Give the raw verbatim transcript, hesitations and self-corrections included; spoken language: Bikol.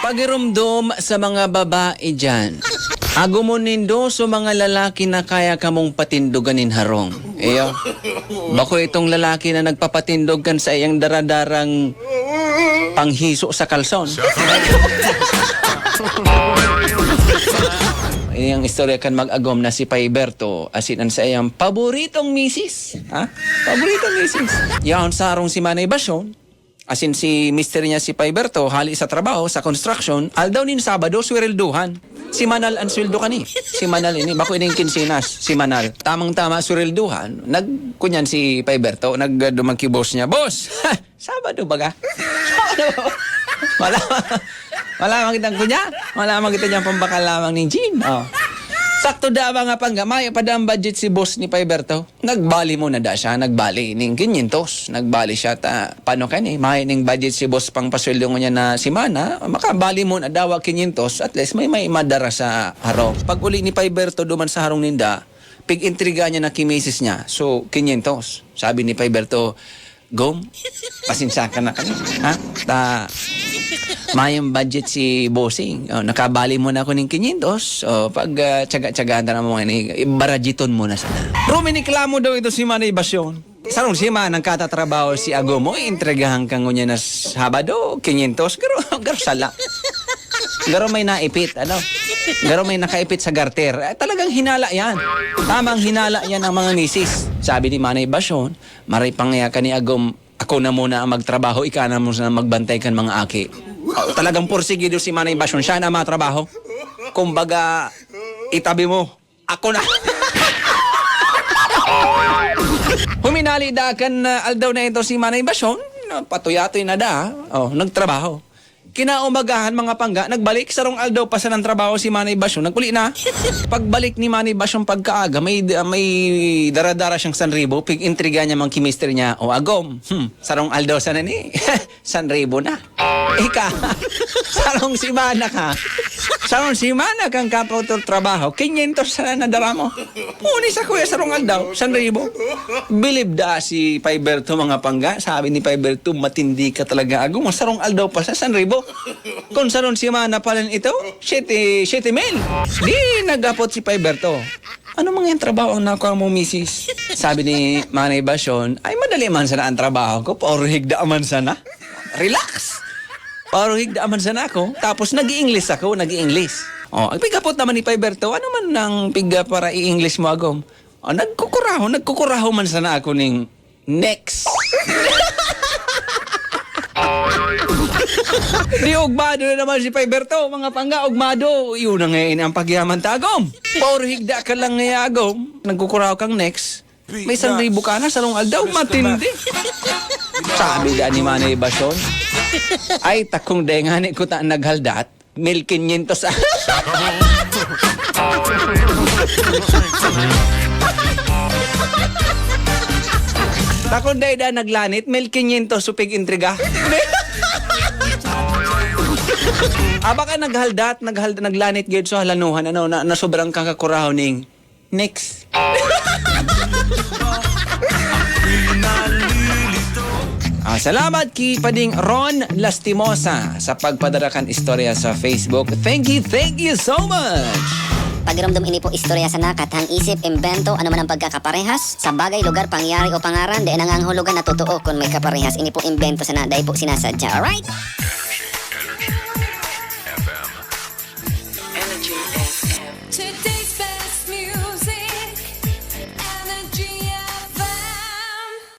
Pagiromdom sa mga babae dyan. Agumon nindo sa mga lalaki na kaya kamong patindogan nin harong. Iyo. Bako itong lalaki na nagpapatindog kan sa iyang daradarang panghiso sa kalson. Ini ang istorya kan mag-agom na si Paiberto, asin an sa iyang paboritong misis. Ha? Paboritong misis. Yaon sa harong si Manay Basyon. Asin si mister niya si Paiberto, hali sa trabaho, sa construction, aldaw nin Sabado, swelduhan. Si Manal ang sweldo kani. Si Manal ini, bako ining kinsinas, si Manal. Tamang-tama, swelduhan. Nag, kunyan si Paiberto, nag, duman ki boss niya, "Boss, Sabado baga?" Wala, wala man kitang kunya. Wala man kita niyang pambakal lamang ning gym. Oh. Sakto da, mga pangga, mayo pa da ang budget si boss ni Paiberto. Nagbali muna da siya, nagbali ning kinyentos. Nagbali siya ta, paano kan eh, mayo ning budget si boss pang pasweldo niya na semana, makabali muna dawa kinyentos, at least may, may madara sa harong. Pag uli ni Paiberto duman sa harong ninda, pig-intriga niya na ki misis niya. So, kinyentos. Sabi ni Paiberto, "Gom, pasensya ka na kani, ha? Ta, mayong budget si bossing. Oh, nakabali mo na ako ning kinyentos. Oh, pag, ah, tsaga-tsagaan ta na mo ni, ibarajiton mo na sana." Ruminiklamo daw ito si Manay Basyon. Sarong semana nang katatrabaho si Agom, "Oy, entregahan ka ngunyan na Sabado, kinyentos." Garo, garo sala. Garo may naipit, ano? Garo may nakaipit sa garter. Eh, talagang hinala yan. Tamang hinala yan ang mga misis. Sabi ni Manay Basyon, "Maray pangaya ka ni Agom, ako na muna ang magtrabaho, ika na muna magbantay kan mga aki." Oh, talagang porsigido si Manay Basyon, siya na matrabaho. Kumbaga, itabi mo, ako na. Huminali da kan, ah, aldaw na ito si Manay Basyon, ah, patuyatoy na da, oh, nagtrabaho. Kinaumagahan, mga pangga, nagbalik, sarong aldaw pa sanang trabaho si Manay Basyon, nag-uli na. Pagbalik ni Manay Basyon pagkaaga, may, may dara-dara siyang sanribo, pig-intriga niya man ki mister niya, "O Agom, hmm, sarong aldaw sana ni, sanribo na. Ika, sarong semana ka, sarong semana kang kaputol trabaho, kinyentos sana na dara mo." Puni sa kuya, sarong aldaw, sanribo. Bilib da si Paiberto, mga pangga. Sabi ni Paiberto, "Matindi ka talaga, Agom. Sarong aldaw pa sa sanribo. Kung sarong semana pa lang ito, siyete, siyete mil." Di naghapot si Paiberto, "Ano mga yung trabaho ang nakuha mo, misis?" Sabi ni Manay Basyon, "Ay, madali man sana ang trabaho ko. Paurihig da man sana. Relax! Paurihig da man sana ako. Tapos nag-i-English ako, nag-i-English." Oh, ang pigapot naman ni Paiberto, "Ano man ang piga para i-English mo, Agom?" Oh, nagkukuraho, nagkukuraho man sana ako ning next. Di ugmado na naman si Paiberto, mga pangga, ugmado. Yun na ngayon ang pagyaman ta, Agom. Paurihig da ka lang ngayon, Agom. Nagkukuraho kang next. May isang ribo ka na, sarong aldaw, matindi. Sabi da ni Manay Basyon, "Ay, takong dengani ko ta naghaldat. Mil kinyentos." Takong dai da naglanit, mil kinyentos supig intriga. Aba ka naghaldat, naghal-, naglanit gyud sa halanuhan, ano, na, na sobrang kakakuraho ning Next. Ah, salamat ki Pading Ron Lastimosa sa pagpadara kan istorya sa Facebook. Thank you, thank you so much! Pagiromdom, ini po istorya sana kathang isip, imbento, ano man ang pagkakaparehas sa bagay, lugar, pangyayari o pangaran, di nangangahulugan na totoo kun may kaparehas. Ini po imbento sana, dai po sinasadya. Alright?